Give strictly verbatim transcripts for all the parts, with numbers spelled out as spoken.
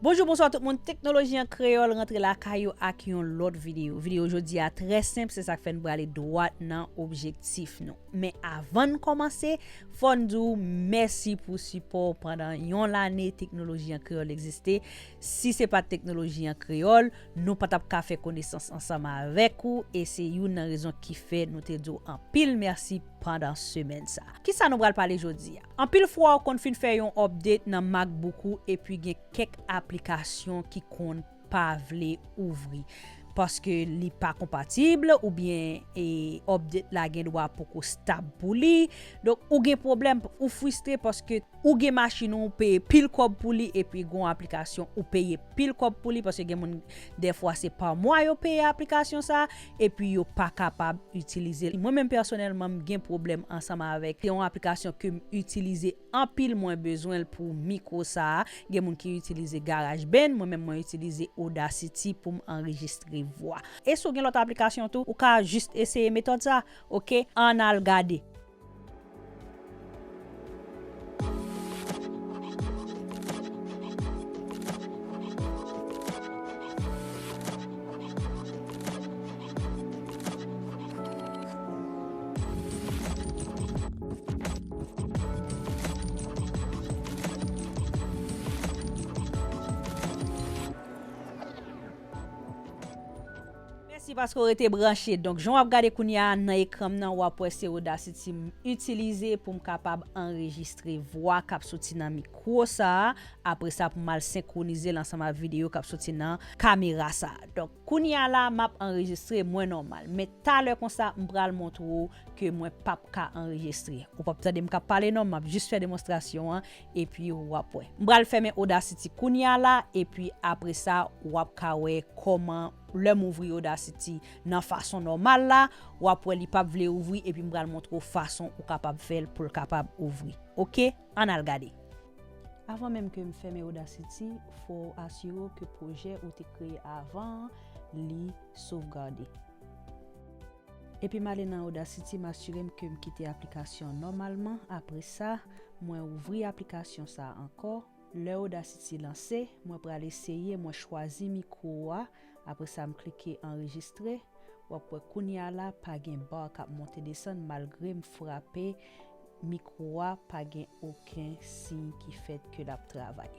Bonjou, bonswa tout moun. Teknoloji an Kreyòl rantre lakay ou ak yon lòt videyo. Videyo jodi a trè senp, se sa k fè n prale dwat nan objektif nou. Men avan n kòmanse, fò n di w mèsi pou sipò w pandan yon lane Teknoloji an Kreyòl egziste. Si se pa t Teknoloji an Kreyòl, nou pa t ap ka fè konesans ansanm avèk ou, e se youn nan rezon ki fè nou te di w anpil mèsi pandan semèn sa. Kisa nou pral pale jodi a? Anpil fwa, w konn fin fè yon update nan MacBook ou epi gen kèk aplikasyon ki konn pa vle ouvri paske li pa konpatib oubyen e, update la gen dwa poko stab pou li. Donk, ou gen pwoblèm, ou fristre paske ou gen machin ou, ou peye pil kòb pou li, epi gon aplikasyon ou peye pil kòb pou li, paske gen moun, dèfwa se pa mwa yo peye aplikasyon sa, epi yo pa kapab itilize l. Mwen menm pèsonèlman, m gen pwoblèm ansanm avèk yon aplikasyon ke m itilize anpil, mwen bezwen l pou mikwo sa a. Gen moun ki itilize GarageBand, mwen menm mwen itilize Audacity pou m anrejistre vwa. E si w gen lòt aplikasyon tou, ou ka jis eseye metòd sa, oke? Ann al gade. Mèsi paske w rete branche. Donk, jan w ap gade kounye a nan ekran m nan, w ap wè se Audacity m itilize pou m kapab anrejistre vwa k ap soti nan mikwo sa a. Apre sa, pou m al senkwonize l ansanm ak videyo k ap soti nan kamera sa a. Donk, kounye a la, m ap anrejistre mwen nòmal. Men talè konsa, m pral montre w ke mwen p ap ka anrejistre. Ou p ap tande m k ap pale non, m ap jis fè demonstrasyon an, epi w ap wè. M pral fèmen Audacity kounye a la, epi apre sa, w ap ka wè kòman, lè m ouvri Audacity nan fason nòmal la, w ap wè li p ap vle ouvri, epi m pral montre w fason ou kapab fè l pou l kapab ouvri. Oke? Ann al gade. Avan menm ke m fèmen Audacity, fò w asire w ke pwojè ou te kreye avan an, li sovgade. Epi m ale nan Audacity, m asire m ke m kite aplikasyon an nòmalman. Apre sa, mwen ouvri aplikasyon sa a ankò. Lè Audacity lanse, mwen pral eseye, mwen chwazi mikwo a. Apre sa, m klike anrejistre. W ap wè kounye a la, pa gen bar k ap monte desann malgre m frape mikwo a, pa gen okenn siy ki fèt ke l ap travay.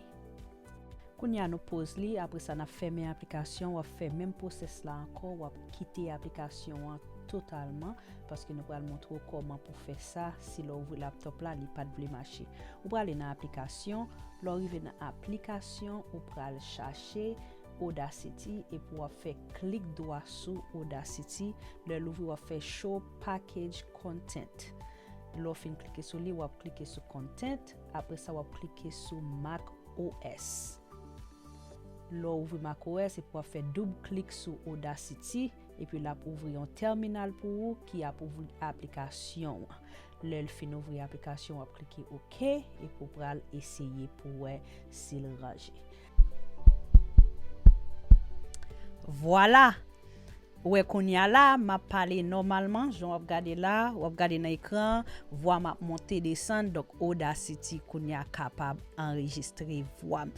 Kounye a nou poz li, apre sa n ap fèmen aplikasyon, w ap fè menm pwosès la ankò, w ap kite aplikasyon an totalman, paske nou pral montre w kòman pou fè sa, si lè w ouvri laptòp la, li pa t vle mache. Ou prale nan aplikasyon, lè w rive nan aplikasyon, ou pral chache Audacity, epi w ap fè klik dwa sou Audacity, lè l ouvri w ap fè Show Package Content. Lè w fin klike sou li, w ap klike sou Content, apre sa w ap klike sou Mac O S. Lè w ouvri Mac O S, epi w ap fè doub klik sou Audacity, epi l ap ouvri yon tèminal pou ou ki ap ouvri aplikasyon an. Lè l fin ouvri aplikasyon, w ap klike OK, epi w pral eseye pou wè si l ranje. Vwala! Ou wè kounye a la, m ap pale nòmalman, jan w ap gade la, w ap gade nan ekran, vwa m ap monte desann, donk Audacity kounye a kapab anrejistre vwa m.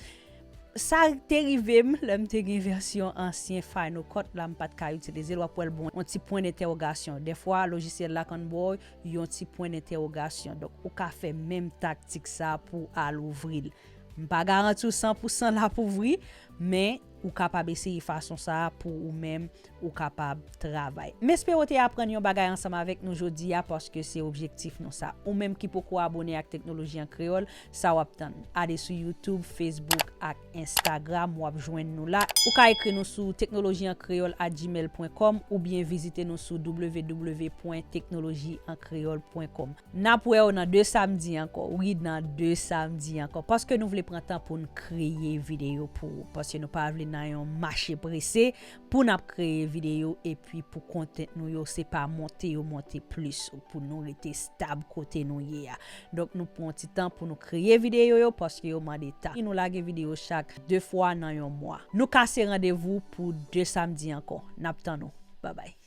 Sa te rive m lè m te gen vèsyon ansyen Final Cut la, m pa t ka itilize l, w ap wè l bon, yon ti pwen dentèwogasyon. Dèfwa, lojisyèl la konn ba w yon ti pwen dentèwogasyon. Donk, ou ka fè menm taktik sa pou al ouvri l. M pa garanti w san pou san l ap ouvri, men ou kapab eseye fason sa a pou ou menm ou kapab travay. M espere w te aprann yon bagay ansanm avèk nou jodi a, paske se objektif nou sa. Ou menm ki poko abone ak Teknoloji an Kreyòl, sa w ap tann? Ale sou YouTube, Facebook ak Instagram, w ap jwenn nou la. Ou ka ekri nou sou teknoloji an kreyòl at gmail pwen kòm oubyen vizite nou sou w w w pwen teknoloji an kreyòl pwen kòm. N ap wè w nan de samdi ankò. Wi, nan de samdi ankò. Paske nou vle pran tan pou n kreye videyo pou ou. Paske nou pa vle nan yon mache prese pou n ap kreye videyo epi pou kontent nou yo, se pa monte yo monte plis pou nou rete stab kote nou ye a. Donk, nou pran ti tan pou nou kreye videyo yo paske yo mande tan. E nou lage videyo chak de fwa nan yon mwa. Nou kase randevou pou de samdi ankò. N ap tann ou. Babay.